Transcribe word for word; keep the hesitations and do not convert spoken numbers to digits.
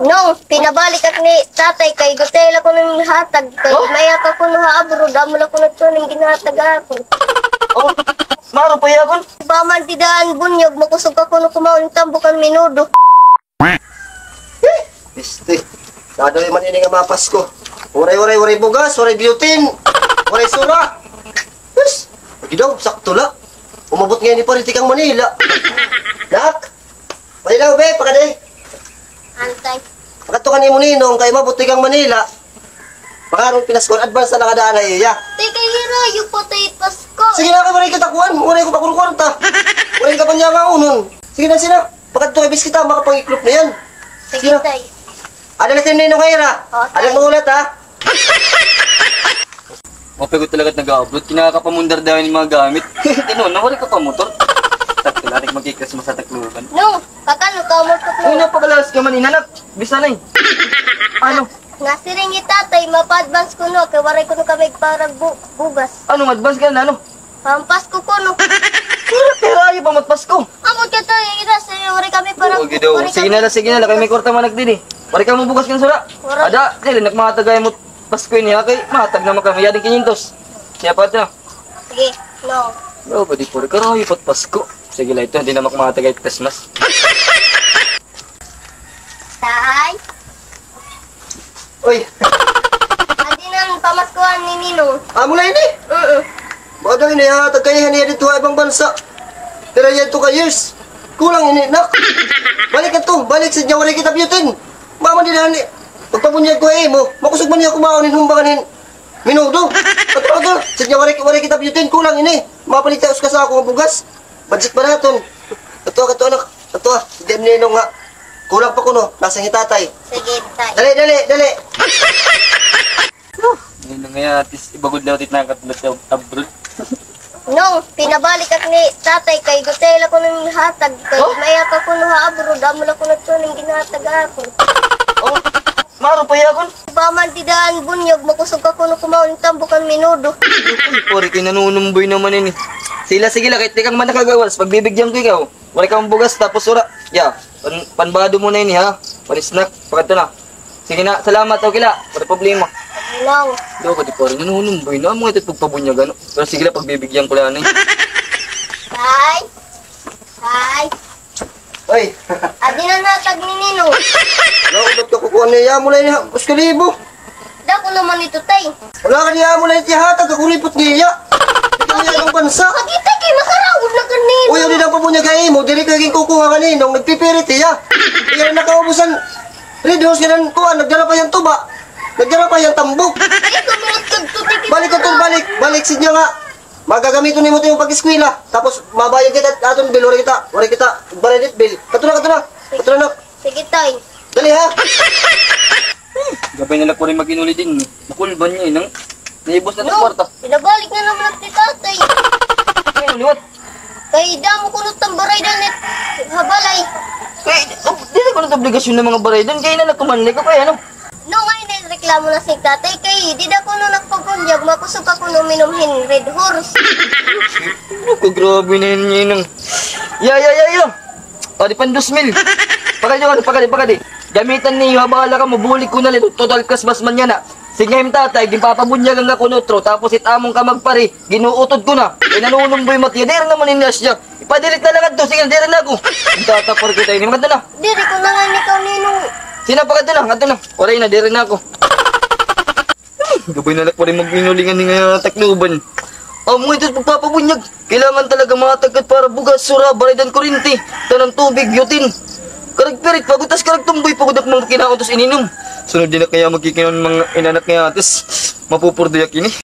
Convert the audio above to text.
Nong, pinabalik ak ni tatay kay gutiay la kuno nim hatag kay may-ada kuno ha abroad, amo la kuno ito nim ginhatag ha akon. Oh, maaro pa hiya kon? Baka man dida an bunyag, makusog ka kuno kumaon hin tambok han menudo. Piste. Dadaw man ini nga mapasko. Waray, waray, waray bugas, waray biyutin, waray sura. Yes. Pwede daw, sakto la. Umabot ngay-an ni pare tikang Manila. Nak, Manila, be, pakadi. Antay. Pakadto kan imo ninong kay umabot tikang Manila. Baka aron pinaskuhan, advance na nakadaan ha iya. Tay, kay hirayo pa, tay, Pasko. Sige na, kay waray kita kuan, waray ko pa kuno kwarta. Waray ka pa niya maunon. Sige na, sige na. Pakadto kay bis kita, makapangiklop na yan. Sige, tay. Ada na si Ninong Ira. O, tay. Ada mo ulat, ha? Mapigot talaga at nag-a-abroad. Kinakapamundar dahil yung mga gamit. Tinuod na, waray ka pa motor. Takto, latik magki-Christmas sa Tacloban. No, kakano ka motor ko? Ay, napakalakas ka man, inanak. Bisan ay. Ano? Nasiring ni tatay, mapa-advance kuno, kay waray kuno kami para bu-, bugas. Anong advance ka na, ano? Pampasko kuno. Pero, pero ayaw pa magpasko. Amo ka tayo, ina, sa waray kami para... Oo, gidaw. Waray kami. Sige na lang, sige na lang, kay may kwarta man ak didi. Waray ka mo bugas kan sura. Waray. Ada, dili, nak, mga tagay mo Pasko ini, ha, kay matag naman kami. Yading kinyentos. Siya pa ito. Sige, no. No, pwede po rin. Karayo pa't Pasko. Sige lang ito, hindi naman kumatagay Christmas. Tay? Uy. Adi na an pamaskuhan ni Ninong. Amo na ini? Oo. Baka daw ini, ha, tagkayahan niya dito ha ibang bansa. Pero yan to ka years. Kulang ini, nak. Balik na to. Balik sa dyan, waray kita biyutin. Mama, di na ni. Pagpabunyag ko, eh, mo. Makusog man niya kumaon, hinumbangan, hin. Minudo. Ato, ato. Sadya waray, waray kita biyutin, kulang ini. Mapalit ta usa ka sako nga bugas. Budget pa naton. Ato, ato, anak. Ato, ah. Diyan ni Ninong nga. Kulang pa kuno. Nasa ni tatay. Sige, tay. Dali, dali, dali. Ninong nga, at least, ibagod na ulit na ang katulad sa abroad. Nong, pinabalik ak ni tatay kay gutay la kuno nim hatag kay may-ada kuno ha abroad, amo la kuno ito nim ginhatag ha akon. Oh, maaro pa hiya kon? Paman ti daan bunyag, makusog ka kuno kumaon tambok han minudo. Uy, pare, kay nanunumboy naman ini. Sige la, sige la, kay tikang man nakagawas, pagbibigyan ko ikaw. Waray ka man bugas, tapos sura. Ya, pan-, panbado mo na ini, ha? Pan-snack, pakadto na. Sige na, salamat, okay la. Waray problema. Hello. Daw ka di pare, nanunumboy na, amo ito pagpabunyag, ano? Pero sige la, pagbibigyan ko la, ano, eh. Tay? Tay? Oy. Adi na an hatag ni Ninong. Wala ko, ba't ka kukuha niya? Amo la ini, ha? Uskalibo. Dako naman ito, tay. Wala ka niya, amo la ini, hatag ako ripot niya. Ikaw niya ang bansa. Pag itay kay makaraod na kanino. Uy, adi na pabunyag ha imo, diri ka ginkukuha kanino, nagpipirit hiya. Iya na nakaubusan. Red Horse ka nan kuan, nagdala pa hiya hin tuba. Nagdala pa hiya hin tambok. Ay, kumirot ka dito, tay. Balik ka dito, balik. Balik, sidya nga. Magagamiton nimo ito imo pag-eskwela. Tapos, mabayad kita, aton bill, waray kita, waray kita, baradit bill. Kato na, kato na. Kato na, nak. Sige, tay. Dali, ha? Gabay na la ko rin mag-inuli din. Makulban niya, eh, nang naibos na ito kwarta. Pinabalik na naman ni tatay. Ay, liwat. Kay damo kuno it am baraydan ha balay. Kay, oh, diri kuno it obligasyon han mga baraydan. Kay na nakumanli ko kay ano. No, ngay na reklamo na si tatay. Kay dida kuno nakpabunyag, makusog ka kuno uminom hin Red Horse. Naku, grabe na ini, Ninong. Ya, ya, ya, ya. O, di pan dos mil. Pakadi, ano, pakadi, pakadi. Gamitan niyo, ha, bahala kamo, bulig ko na la, total Christmas man yana. Sige nga im tatay, ginpapabunyagan ako hin utro, tapos it amon kamagpari, ginuutod ko na. Kay nanunumboy matiya, diri naman ini asya. Ipa-delete na la ngadto, sige, diri na ako. Tatapar kita ini, maganda na. Diri ko na nga ikaw, Ninong. Sige na, pakadto na, ngadto na. Waray na, diri na ako. Gabay na la ko rin mag-inulingan ni nga Tacloban. Amo ito pagpapabunyag. Kailangan talaga mga tagkat para bugas, sura, baraydan, kuryente, tanan tubig, yutin. Karag pirit, pagutas, karag tumboy, pagod ak mga kinaon tos ininom. Sunod din na kaya magkikinaon mga inanak nga atis. Mapupurdoy ak ini.